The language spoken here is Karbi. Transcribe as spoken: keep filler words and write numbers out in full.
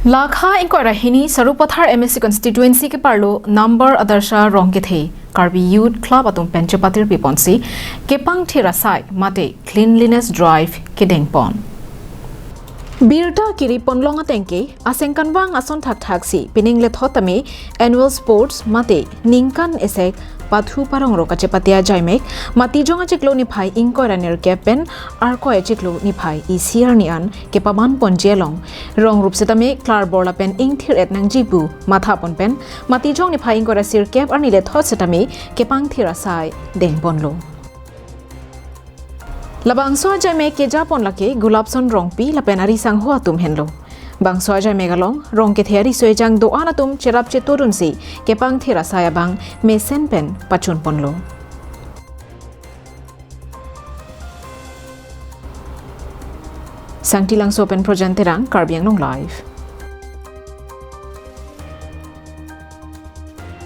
Lakha ingkoi ra hini Sarupathar M A C constituency keparlo number Adarsha Rongkethe Karbi Youth Club atum pen chepatirpi ponsi kepangthir asai mate cleanliness drive kedeng pon. Birta kiri ponlong atengke asengkanvang ason thakthak si pining lethot tame annual sports mate ningkan esek pathu parong ro kachepate ajaimek Matijong achiklo niphai ingkoi ra nerkep pen Arkoi achiklo niphai isi arni an kepaman ponji along rong rup setame klarbor lapen ingthir et nangji pu matha pon pen Matijong niphai ingkoi ra sirkep arni lethot setame kepangthir asai deng ponlo. Labangso ajaimek keja pon lake Gulapson Rongpi lapen ari sangho atum henlo. Bangso ajaimek along Rongkethe ariso ejang do-an atum cherap chetodunsi kepangthir asai abang mesen pen pachun ponlo. Sangti Langso pen Projan Terang, Karbi Anglong Live.